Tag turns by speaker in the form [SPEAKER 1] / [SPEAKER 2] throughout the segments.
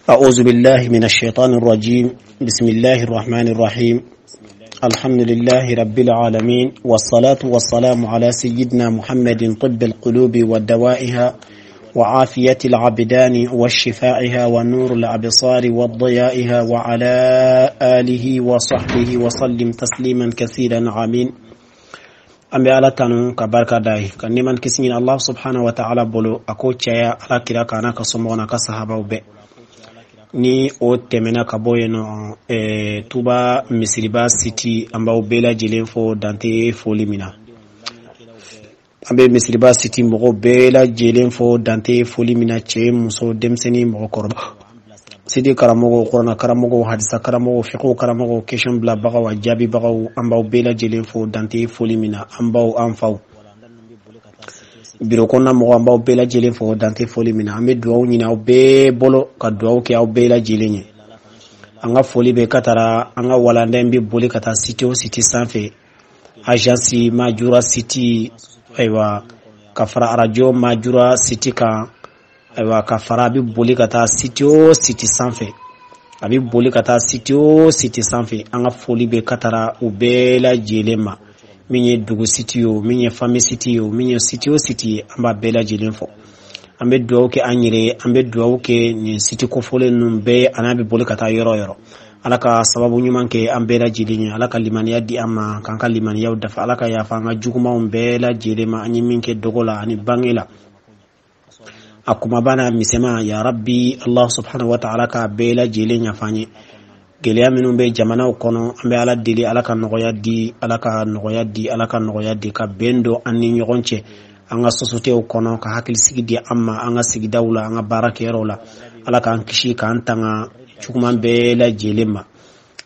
[SPEAKER 1] أعوذ بالله من الشيطان الرجيم. بسم الله الرحمن الرحيم. الحمد لله رب العالمين، والصلاة والسلام على سيدنا محمد طب القلوب ودوائها وعافية العبدان وشفائها ونور الأبصار وضيائها، وعلى آله وصحبه وسلم تسليما كثيرا، آمين. An bɛ Ala tanu ka barika da ye, ka nɛɛma kisi ɲini Allah subhanahu wa ta'ala bolo, a k'o caya Ala kira kan n'a ka somɔgɔw n'a ka sahabaw bɛɛ. Ni o tɛmɛna ka bɔ yen nɔ, Tuba Misiriba site, an b'aw bɛɛ lajɛlen fo dante foli min na. An bɛ Misiriba site mɔgɔw bɛɛ lajɛlen fo dante foli min na, cɛ, muso, denmisɛnnin, mɔgɔkɔrɔba, site karamɔgɔw, kuranna karamɔgɔw, hadisa karamɔgɔw, fiqh karamɔgɔw, question bilabagaw, a jaabibagaw, an b'aw bɛɛ lajɛlen fo dante foli min na. An baw, an faw, biro kɔnɔna mɔgɔ, an b'aw bɛɛ lajɛlen fo dante foli min na. An bɛ dugawu ɲini aw bɛɛ bolo, ka dugawu kɛ aw bɛɛ lajɛlen ye. An ka foli bɛ ka taara, an ka walanda in bɛ boli ka taa site o site sanfɛ, agence Majura site, ayiwa, ka fara arajo Majura site kan, ayiwa, ka fara, a bɛ boli ka taa site o site sanfɛ, a bɛ boli ka taa site o site sanfɛ. An ka foli bɛ ka taara u bɛɛ lajɛlen ma, min ye dugu site ye o, min ye famille site ye o, min ye site o site ye, an b'a bɛɛ lajɛlen fɔ. An bɛ dugawu kɛ an yɛrɛ ye, an bɛ dugawu kɛ nin site kofɔlen ninnu bɛɛ a n'a bɛ boli ka taa yɔrɔ o yɔrɔ. Ala ka sababu ɲuman kɛ an bɛɛ lajɛlen ye. Ala ka limaniya di an ma, k'an ka limaniyaw dafa. Ala ka yafa an ka jugumanw bɛɛ lajɛlen ma, an ye min kɛ dogo la ani bange la, a kumaba n'a misɛnman. Ya Rabbi, Allah subhanahu wa ta'ala ka bɛɛ lajɛlen yafa an ye. Gɛlɛya minnu bɛ jamanaw kɔnɔ, an bɛ Ala deli, Ala ka nɔgɔya di, Ala ka nɔgɔya di, Ala ka nɔgɔya di, ka bɛn don an ni ɲɔgɔn cɛ an ka sociétéw kɔnɔ, ka hakilisigi di an ma an ka sigidaw la, an ka baarakɛyɔrɔw la. Ala k'an kisi k'an tanga juguman bɛɛ lajɛlen ma,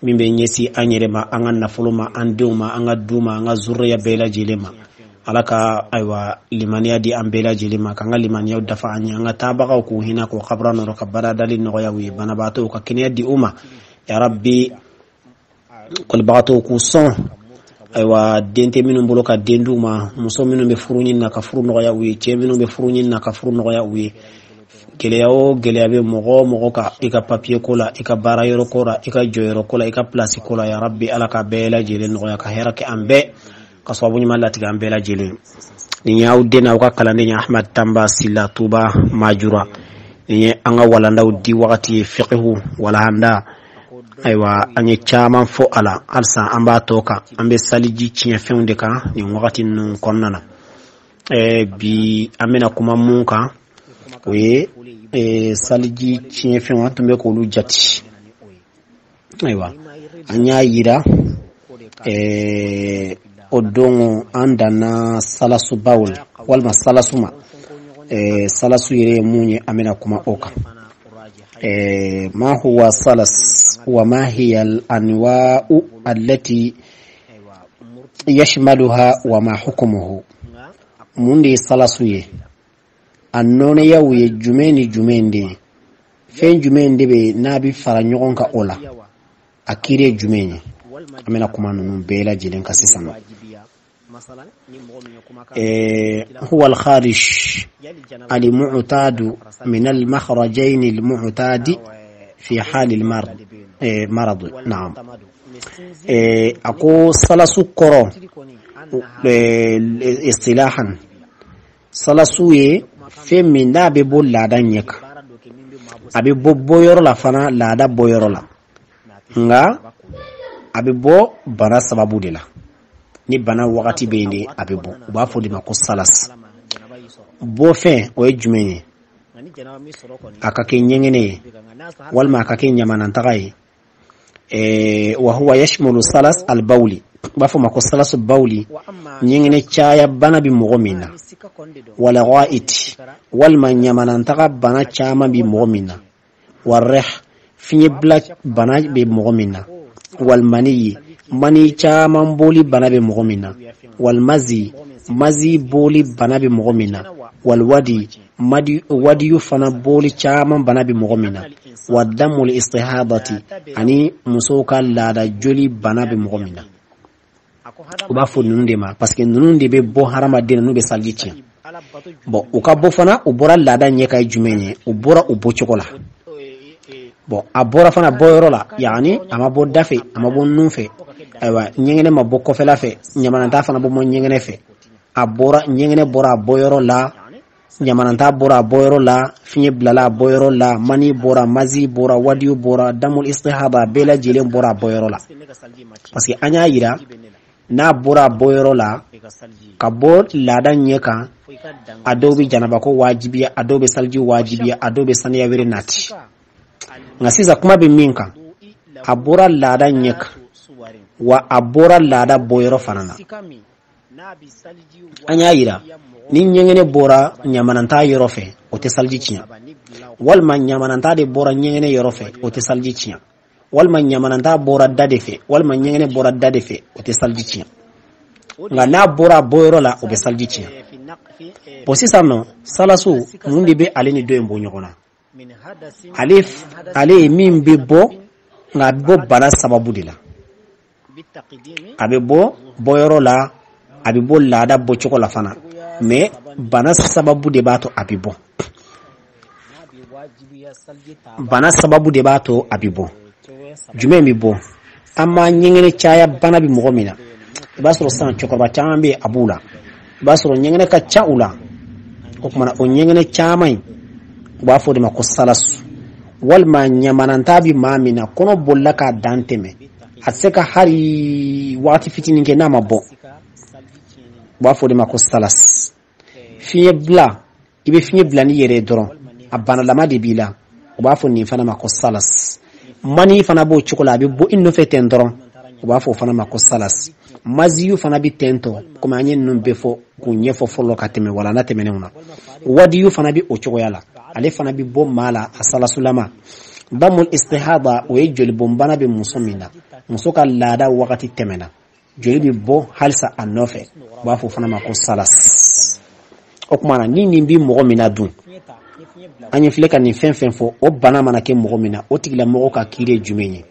[SPEAKER 1] min bɛ ɲɛsin an yɛrɛ ma, an ka nafolo ma, an denw ma, an ka du ma, an ka zuriya bɛɛ lajɛlen ma. Ala ka, ayiwa, limaniya di an bɛɛ lajɛlen ma, k'an ka limaniyaw dafa an ye. An ka taabagaw, k'u hinɛ, k'u kabura nɔrɔ, ka baradali nɔgɔya u ye. Banabaatɔw, ka kɛnɛya di u ma, ya Rabbi. Kɔlibagatɔw, k'u sɔn. Ayiwa, den tɛ minnu bolo, ka den d'u ma. Muso minnu bɛ furu ɲini na, ka furu nɔgɔya u ye. Cɛ minnu bɛ furu ɲini na, ka furu nɔgɔya u ye. Gɛlɛya o gɛlɛya bɛ mɔgɔ o mɔgɔ ka, i ka papiye ko la, i ka baara yɔrɔ ko la, i ka jɔyɔrɔ ko la, i ka pilasi ko la, ya Rabbi, Ala ka bɛɛ lajɛlen nɔgɔya, ka hɛrɛ kɛ an bɛɛ, ka sababu ɲuman latigɛ an bɛɛ lajɛlen. Nin y'aw den n'aw ka kalanden ye, Ahmad Tanba Sila, Tuba Majura. Nin ye an ka walandaw di wagati ye, fiqhu walahanda. Ayiwa, an ye caman fɔ a la, halisa an b'a tɔ kan. An bɛ saliji tiɲɛfɛnw de kan nin wagati ninnu kɔnɔna na. Bi an bɛna kuma mun kan, o ye saliji tiɲɛfɛnw. An tun bɛ k'olu jate. Ayiwa, an y'a yira o don, an danna salasu bawul walima salasu ma. Salasu yɛrɛ ye mun ye? An bɛna kuma o kan. ما هو السلس وما هي الأنواع التي يشملها وما حكمه؟ Mun de ye salasu ye? A nɔnɛyaw ye jumɛn ni jumɛn de ye? Fɛn jumɛn de bɛ n'a bɛ fara ɲɔgɔn kan o la? A kiiri ye jumɛn ye? An bɛna kuma ninnu bɛɛ lajɛlen kan sisan nɔ. هو الخارج المعتاد من المخرجين المعتاد في حال المرض مرض. نعم، a ko salasu kɔrɔ istilahan, salasu ye fɛn min n'a bɛ bɔ laada ɲɛ kan, a bɛ bɔ bɔyɔrɔ la fana, laada bɔyɔrɔ la, nka a bɛ bɔ bana sababu de la. Ni bana wagati bɛ yen de, a bɛ bɔ. U b'a fɔ de ma ko salas. Bɔfɛn o ye jumɛn ye? A ka kɛ ɲɛgɛnɛ ye walima a ka kɛ ɲamanantaga ye. وهو يشمل سلس البول, u b'a fɔ ma ko salasu bawuli, ɲɛgɛnɛ caya bana bɛ mɔgɔ min na, والغائط, walima ɲamanantaga bana caman bɛ mɔgɔ min na, والريح, fiɲɛ bila bana bɛ mɔgɔ min na, والمني, mani caman boli bana bɛ mɔgɔ min na, والمذي, mazi boli bana bɛ mɔgɔ min na, والودي, madi wadiyu fana boli caman bana bɛ mɔgɔ min na, ودم الاستحاضة, ani musow ka laada joli bana bɛ mɔgɔ min na. U b'a fɔ ninnu de ma, parce que ninnu de bɛ bɔ hadamaden na, n'u bɛ saliji tiɲɛ. Bon, u ka bɔ fana, u bɔra laada ɲɛ ka ye jumɛn ye? U bɔra u bɔcogo la. Bon, a bɔra fana bɔyɔrɔ la, yaani a ma bɔ da fɛ, a ma bɔ nun fɛ, ayiwa ɲɛgɛnɛ ma bɔ kɔfɛla fɛ, ɲamananta fana bɔ ma ɲɛgɛnɛ fɛ. A bɔra, ɲɛgɛnɛ bɔra a bɔyɔrɔ la, ɲamananta bɔra a bɔyɔrɔ la, fiɲɛ bilala a bɔyɔrɔ la, mani bɔra, mazi bɔra, wadiyu bɔra, damul istihaba bɛɛ lajɛlen bɔra a bɔyɔrɔ la. Parce que an y'a yira n'a bɔra a bɔyɔrɔ la ka bɔ laada ɲɛ kan, a dɔw bɛ janabako wajibiya, a dɔw bɛ saliji wajibiya, a dɔw bɛ saniya wɛrɛ nati. Nka sisan kuma bɛ min kan, a bɔra laada ɲɛ kan, wa a bɔra laada bɔyɔrɔ fana na. An y'a yira ni ɲɛgɛnɛ bɔra ɲamananta yɔrɔ fɛ, o tɛ saliji tiɲɛ, walima ɲamananta de bɔra ɲɛgɛnɛ yɔrɔ fɛ, o tɛ saliji tiɲɛ, walima ɲamananta bɔra da de fɛ, walima ɲɛgɛnɛ bɔra da de fɛ, o tɛ saliji tiɲɛ. Nka n'a bɔra a bɔyɔrɔ la, o bɛ saliji tiɲɛ. Bon, sisan nɔ salasu mun de bɛ ale ni dɔ in bɔ ɲɔgɔn na? Ale ye min bɛ bɔ, nka a bɛ bɔ bana sababu de la. A bɛ bɔ bɔyɔrɔ la, a bɛ bɔ laada bɔcogo la fana, mais bana sababu de b'a to a bɛ bɔ. Bana sababu de b'a to a bɛ bɔ. Jumɛn bɛ bɔ? An ma ɲɛgɛnɛ caya bana bɛ mɔgɔ min na, i b'a sɔrɔ sisan cɛkɔrɔba caman bɛ yen, a b'u la, i b'a sɔrɔ ɲɛgɛnɛ ka ca u la. O kumana o ɲɛgɛnɛ caman in, u b'a fɔ o de ma ko salasu. Walima ɲamananta bɛ maa min na, kɔnɔ bolila k'a dan tɛmɛ, a tɛ se ka hali wagati fitinin kɛ n'a ma bɔ, u b'a fɔ o de ma ko salas. Fiɲɛ bila, i bɛ fiɲɛ bila n'i yɛrɛ ye dɔrɔn, a banalama de b'i la, u b'a fɔ nin fana ma ko salas. Mani fana b'o cogo la, a bɛ bɔ i nɔfɛ ten dɔrɔn, u b'a fɔ o fana ma ko salas. Maziyu fana bɛ ten tɔ, komi an ye ninnu bɛɛ fɔ k'u ɲɛfɔ fɔlɔ ka tɛmɛ walanda tɛmɛnenw na. Wadiyu fana bɛ o cogoya la, ale fana bɛ bɔ maa la a salasulama. Damul istihada, o ye jolibɔnbana bɛ muso min na, muso ka laada wagati tɛmɛna, joli bɛ bɔ halisa a nɔfɛ, u b'a fɔ o fana ma ko salas. O tuma na ni nin bɛ mɔgɔ min na dun, an ye filɛ ka nin fɛn fɛn fɔ, o bana mana kɛ mɔgɔ min na, o tigilamɔgɔ ka kiiri ye jumɛn ye?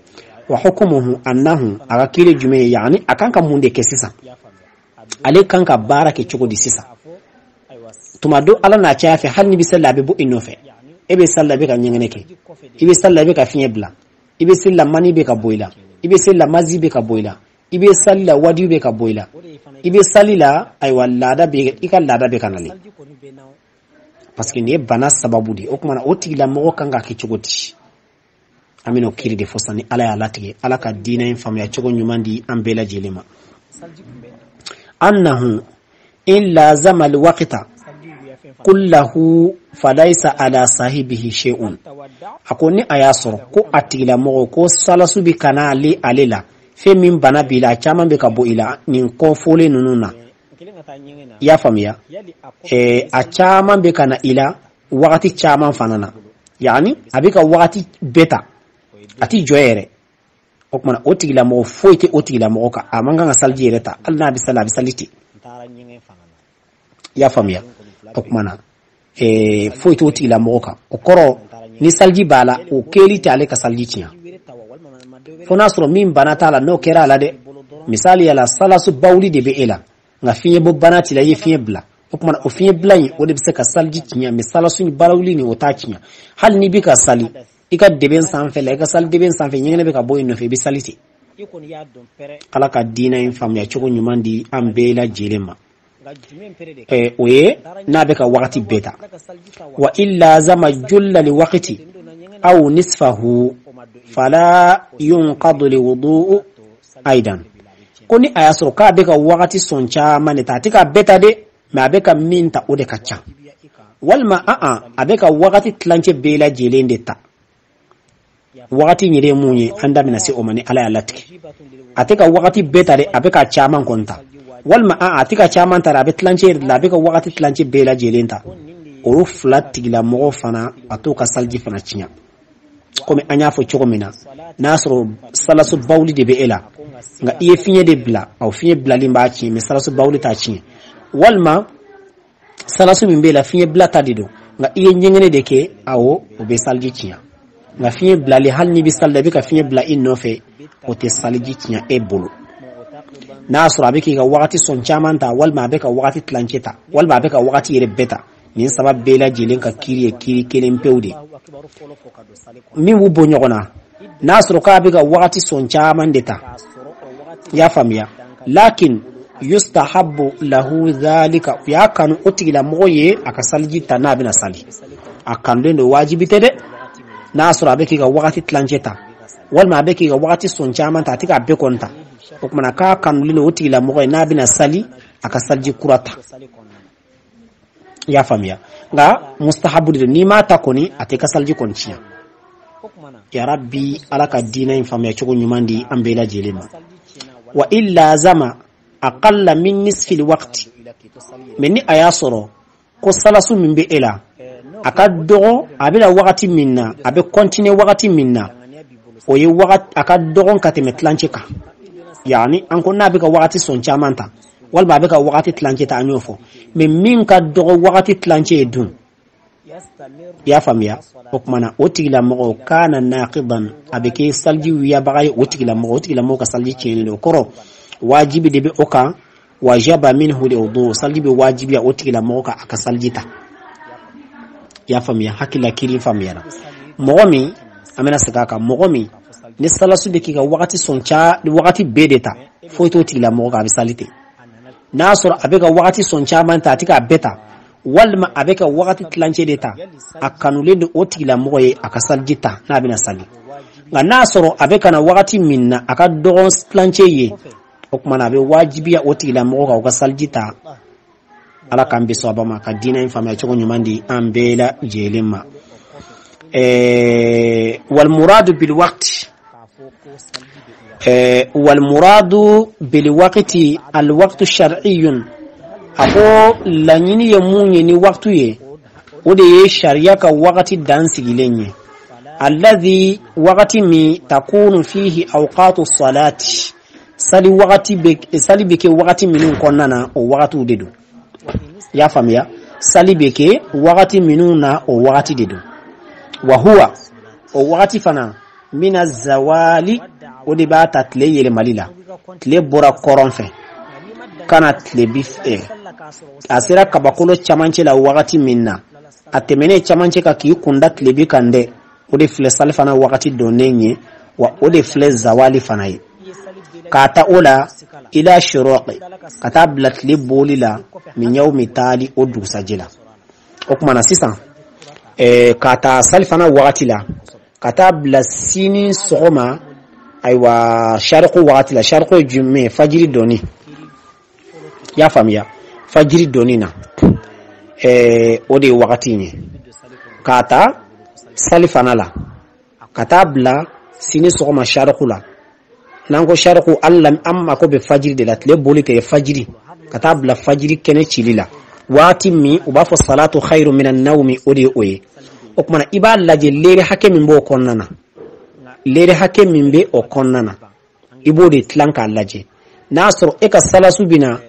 [SPEAKER 1] Wa hukumuhu annahu, a ka kiiri ye jumɛn ye? Yaani a kan ka mun de kɛ sisan? Ale kan ka baara kɛ cogo di sisan? Tuma dɔ ala n'a caya fɛ, hali ni bɛ sali la, a bɛ bɔ i nɔfɛ. E bɛ sali la, i bɛ ka ɲɛgɛnɛ kɛ, i bɛ sali la, i bɛ ka fiɲɛ bila, i bɛ seli la, mani bɛ ka bɔ i la, i bɛ seli la, mazi bɛ ka bɔ i la, i bɛ sali la, wadiyu bɛ ka bɔ i la, i bɛ sali la, ayiwa laada bɛ, i ka laada bɛ ka nalen, parce que nin ye bana sababu de ye. O tuma na o tigilamɔgɔ kan ka kɛ cogo di? An bɛna o kiiri de fɔ sisan ni ala y'a latigɛ. Ala ka diinɛ in faamuya cogo ɲuman di an bɛɛ lajɛlen ma. Annahu in lazama alwaqta kullahu falaysa ala sahibihi shay'un. A ko ni a y'a sɔrɔ ko a tigilamɔgɔ ko salasu bɛ ka na ale la, fɛn min bana b'i la, a caman bɛ ka bɔ i la nin kɔfɔlen ninnu na, i y'a faamuya, a caman bɛ ka na i la wagati caman fana na, yaani a bɛ ka wagati bɛɛ ta, a ti jɔ yɛrɛ. O kumana o tigilamɔgɔ foyi tɛ o tigilamɔgɔ kan, a man kan ka saliji yɛrɛ ta, hali n'a bɛ sali, a bɛ sali ten, i y'a faamuya. O kumana foyi t'o tigilamɔgɔ kan, o kɔrɔ ni saliji b'a la, o kɛli tɛ ale ka saliji tiɲɛ, fo n'a sɔrɔ min bana t'a la, n'o kɛra a la dɛ. Misali la, salasu bawuli de bɛ e la, nka fiɲɛ bɔ bana t'i la, i ye fiɲɛ bila, o kumana o fiɲɛ bila in, o de bɛ se ka saliji tiɲɛ, mais salasu ni balawuli nin, o t'a tiɲɛ. Hali n'i bɛ ka sali i ka deben sanfɛ la, i ka sali deben sanfɛ, ɲɛgɛnɛ bɛ ka bɔ i nɔfɛ, i bɛ sali ten. Ala ka diinɛ in faamuya cogo ɲuman di an bɛɛ lajɛlen ma. O ye n'a bɛ ka wagati bɛɛ ta. Wa illa zama julla li waqti aw nisfahu fala yunqadu li wudu'u aidan. Ko ni a y'a sɔrɔ k'a bɛ ka wagati sɔn caman de ta, a tɛ ka bɛɛ ta dɛ, mais a bɛ ka min ta o de ka ca, walima a bɛ ka wagati tilancɛ bɛɛ lajɛlen de ta. Wagati yɛrɛ ye mun ye, an da bɛna se o ma ni ala y'a latigɛ. A tɛ ka wagati bɛɛ ta dɛ, a bɛ ka caman kɔni ta, walima a tɛ ka caman ta dɛ, a bɛ tilancɛ yɛrɛ de la, a bɛ ka wagati tilancɛ bɛɛ lajɛlen ta. Olu fila tigilamɔgɔ fana, a t'o ka saliji fana tiɲɛ. Komi an y'a fɔ cogo min na, n'a sɔrɔ salasu bawuli de bɛ e la, nka i ye fiɲɛ de bila, o fiɲɛ bilalen b'a tiɲɛ, mais salasu bawuli t'a tiɲɛ. Walima salasu min b'e la, fiɲɛ bila ta de don, nka i ye ɲɛgɛnɛ de kɛ, awɔ, o bɛ saliji tiɲɛ. Nka fiɲɛ bilali, hali n'i bɛ sali la, i bɛ ka fiɲɛ bila i nɔfɛ, o tɛ saliji tiɲɛ e bolo. N'a sɔrɔ a bɛ k'i ka wagati sɔn caman ta, walima a bɛ ka wagati tilancɛ ta, walima a bɛ ka wagati yɛrɛ bɛɛ ta, Nin saba bɛɛ lajɛlen ka kiri ye kiri kelen pewu de min b'u bɔ ɲɔgɔn na. N'a sɔrɔ k'a bɛ ka wagati sɔn caman de ta, i y'a faamuya, lakin yustahabu lahu dhalika, u y'a kanu o tigilamɔgɔ ye a ka saliji ta n'a bɛna sali. A kanulen don, wajibi tɛ dɛ. N'a sɔrɔ a bɛ k'i ka wagati tilancɛ ta walima a bɛ k'i ka wagati sɔn caman ta, a tɛ k'a bɛɛ kɔni ta, o kumana k'a kanulen don o tigilamɔgɔ ye n'a bɛna sali a ka saliji kura ta. I y'a faamuya? Nka mustahabu de don, n'i m'a ta kɔni a tɛ ka saliji kɔni tiɲɛ. Ya rabbi, ala ka diinɛ in faamuya cogo ɲuman di an bɛɛ lajɛlen ma. Wa illa zama aqalla min nisfi alwaqti, mais ni a y'a sɔrɔ ko salasu min bɛ e la a ka dɔgɔ, a bɛna wagati min na, a bɛ continuer wagati min na, o ye wagati a ka dɔgɔn ka tɛmɛ tilancɛ kan. Yani an ko n'a bɛ ka wagati sɔn caman ta walima a bɛ ka wagati tilancɛ ta, an y'o fɔ, mais min ka dɔgɔ wagati tilancɛ ye dun, i y'a faamuya, o kumana o tigilamɔgɔ kana naqidan, a bɛ kɛ saliji wiyabaga ye o tigilamɔgɔ. O tigilamɔgɔ ka saliji tiɲɛnen don, o kɔrɔ wajibi de bɛ o kan. Wajaba minhu al-wudu, saliji bɛ wajibiya o tigilamɔgɔ kan a ka saliji ta. I y'a faamuya? Hakili la kiri faamuyara. Mɔgɔ min, an bɛna segin a kan, mɔgɔ min ni salasu bɛ k'i ka wagati sɔn ca wagati bɛɛ de ta, foyi t'o tigilamɔgɔ kan, a bɛ sali ten. N'a sɔrɔ a bɛ ka wagati sɔn caman ta, a tɛ k'a bɛɛ ta, walima a bɛ ka wagati tilancɛ de ta, a kanulen don o tigilamɔgɔ ye a ka saliji ta n'a bɛna sali. Nka n'a sɔrɔ a bɛ ka na wagati min na a ka dɔgɔn tilancɛ ye, o tuma na a bɛ wajibiya o tigilamɔgɔ kan o ka saliji ta. Ala k'an bɛ sɔn ma ka diinɛ in faamuya cogo ɲuman di an bɛɛ lajɛlen ma. Walmuradu bilwaqti, walmuradu bilwaqti alwaqtu shar'iyyun, a ko laɲini ye mun ye ni waqtu ye, o de ye sariya ka wagati dan sigilen ye, alladhi wagati min takunu fihi awqatu salati, sali wagati bɛ, sali bɛ kɛ wagati minnu kɔnɔna na, o wagatiw de don. I y'a faamuya? Sali bɛ kɛ wagati minnu na, o wagati de don. Wa huwa, o wagati fana, mina zawali, o de b'a ta tile yɛlɛmali la. Tile bɔra kɔrɔn fɛ ka na tile bi fɛ, a sera kabakolo camancɛ la wagati min na, a tɛmɛnen camancɛ kan k'i kunda tilebi kan dɛ, o de filɛ salifana wagati donnen ye, wa o de filɛ zawali fana ye. K'a ta o la ila shuruqi, ka taa bila tile bɔli la, min yawmi taali, o dugusajɛ la. O tuma na sisan, k'a ta salifana wagati la ka taa bila sini sɔgɔma, ayiwa, sariku wagati la. Sariku ye jumɛn ye? Fajiri dɔnni. I y'a faamuya? Fajiri dɔnni na, o de ye wagati in ye, k'a ta salifana la ka taa bila sini sɔgɔma sariku la. N'an ko sariku, hali an mako bɛ fajiri de la, tile boli tɛ fajiri, ka taa bila fajiri kɛnɛ cili la, waati min u b'a fɔ salatu khairu minan nawmi, o de ye o ye. O kumana i b'a lajɛ leri hakɛ min b'o kɔnɔna na, leri hakɛ min bɛ o kɔnɔna na, i b'o de tilan k'a lajɛ. N'a sɔrɔ e ka salasu bɛ na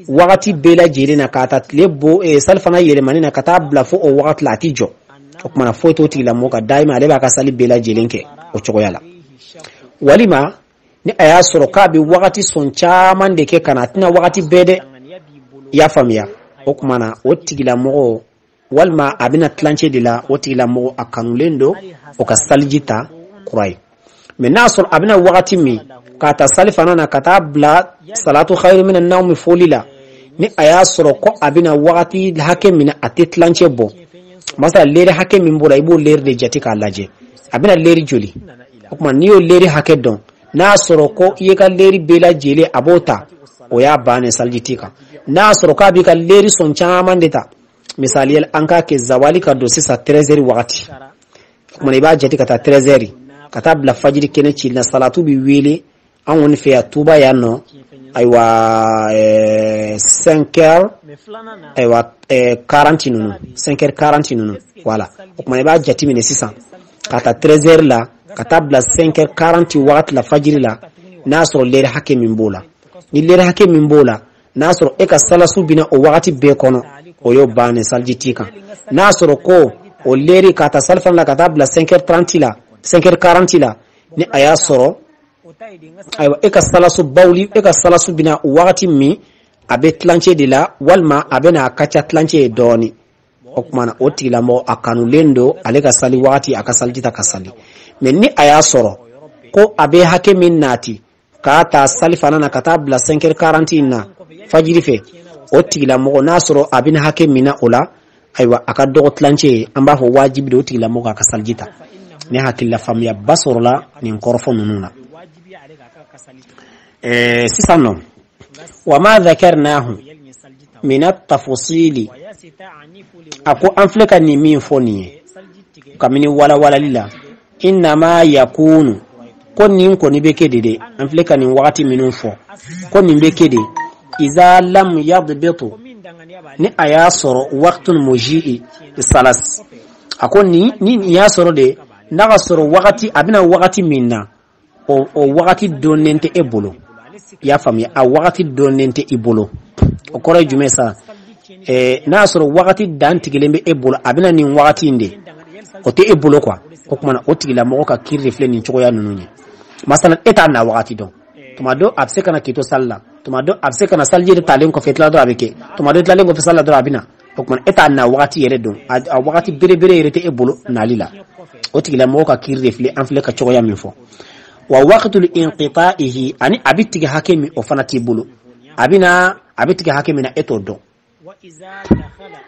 [SPEAKER 1] wagati bɛɛ lajɛlen na, k'a ta tile bo salifana yɛlɛmani na ka taa bila fo o wagati la, a ti jɔ, o kumana foyi t'o tigilamɔgɔ kan, dayima ale b'a ka sali bɛɛ lajɛlen kɛ o cogoya la. Walima ni a y'a sɔrɔ k'a bɛ wagati sɔn caman de kɛ ka na, a tɛna wagati bɛɛ dɛ, i y'a faamuya, o tuma na o tigilamɔgɔ, walima a bɛna tilancɛ de la, o tigilamɔgɔ a kanulen don o ka saliji ta kura ye. Mais n'a sɔrɔ a bɛna wagati min k'a ta salifana na ka taa bila salatu khairu minan nawmi foli la, ni a y'a sɔrɔ ko a bɛna wagati hakɛ min na, a tɛ tilancɛ bɔ, masala leri hakɛ min b'o la, i b'o leri de jate k'a lajɛ a bɛna leri joli. O tuma n'i y'o leri hakɛ dɔn, n'a sɔrɔ ko i ye ka leri bɛɛ lajɛlen a b'o ta, o y'a bannen, saliji t'i kan. N'a sɔrɔ k'a b'i ka leri sɔn caman de ta, misali an k'a kɛ zawali ka don sisan 13 heures wagati, o tuma i b'a jate ka taa 13 heures ka taa bila fajiri kɛnɛ cili la. Salatu bi wele an kɔni fɛ yan Tuba yan nɔ, ayiwa, 5 heures, ayiwa, 40 ninnu, 5 heures 40 ninnu, voilà. O tuma i b'a jate minɛ sisan ka taa 13 heures la ka taa bila 5 heures 40 wagati la fajiri la, n'a sɔrɔ lɛri hakɛ min b'o la, ni lɛri hakɛ min b'o la, n'a sɔrɔ e ka salasu bina o wagati bɛɛ kɔnɔ, o y'o bannen, saliji t'i kan. N'a sɔrɔ ko o leri ka taa salifana la ka taa bila 5 heures 30 la, 5 heures 40 la, ni a y'a sɔrɔ, ayiwa, e ka salasu bawuli, e ka salasu bina o wagati min, a bɛ tilancɛ de la walima a bɛna a ka ca tilancɛ ye dɔɔni. O tuma na o tigilamɔgɔ a kanulen don ale ka sali wagati a ka saliji ta ka sali. Mɛ ni a y'a sɔrɔ ko a bɛ hakɛ min nati k'a ta salifana na ka taa bila 5h40 in na fajiri fɛ, o tigilamɔgɔ n'a sɔrɔ a bɛna hakɛ min na o la, ayiwa a ka dɔgɔ tilancɛ ye, an b'a fɔ wajibi don o tigilamɔgɔ a ka saliji ta. Ne hakilila faamuyaba sɔrɔla nin kɔrɔfɔ ninnu na. Sisan nɔ, wa ma dhakarnahu min at-tafsili, a ko an filɛ ka nin min fɔ nin ye kabini walawalali la, innama yakunu, ko nin kɔni bɛ kɛ de dɛ, an filɛ ka nin wagati minnu fɔ, ko nin bɛ kɛ de iza lam yadbitu, ni a y'a sɔrɔ waqtul muji'i salas, a ko ni nin y'a sɔrɔ de n'a ka sɔrɔ wagati a bɛna wagati min na, o wagati dɔnnen tɛ e bolo. I y'a faamuya, a wagati dɔnnen tɛ i bolo, o kɔrɔ ye jumɛn sa? N'a y'a sɔrɔ wagati dantigɛlen bɛ e bolo, a bɛna nin wagati in de, o tɛ e bolo quoi. O tuma na o tigilamɔgɔ ka kiiri de filɛ nin cogoya ninnu ye. Masalan e t'a na wagati dɔn, tuma dɔ a bɛ se ka na k'i to sali la, tuma dɔ a bɛ se ka na saliji yɛrɛ talen kɔfɛ tila dɔrɔn a bɛ kɛ, tuma dɔ tilalen kɔfɛ sali la dɔrɔn a bɛ na. O tuma e t'a na wagati yɛrɛ dɔn, a wagati berebere yɛrɛ tɛ e bolo nali la. O tigilamɔgɔ ka kiiri de filɛ an filɛ ka cogoya min fɔ. Wa waqtul inqita'ihi, ani a bɛ tigɛ hakɛ min, o fana t'i bolo, a bɛ na a bɛ tigɛ hakɛ min na e t'o dɔn. I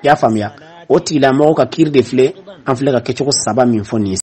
[SPEAKER 1] y'a faamuya, o tigilamɔgɔ ka kiiri de filɛ an filɛ ka kɛcogo saba min fɔ nin ye.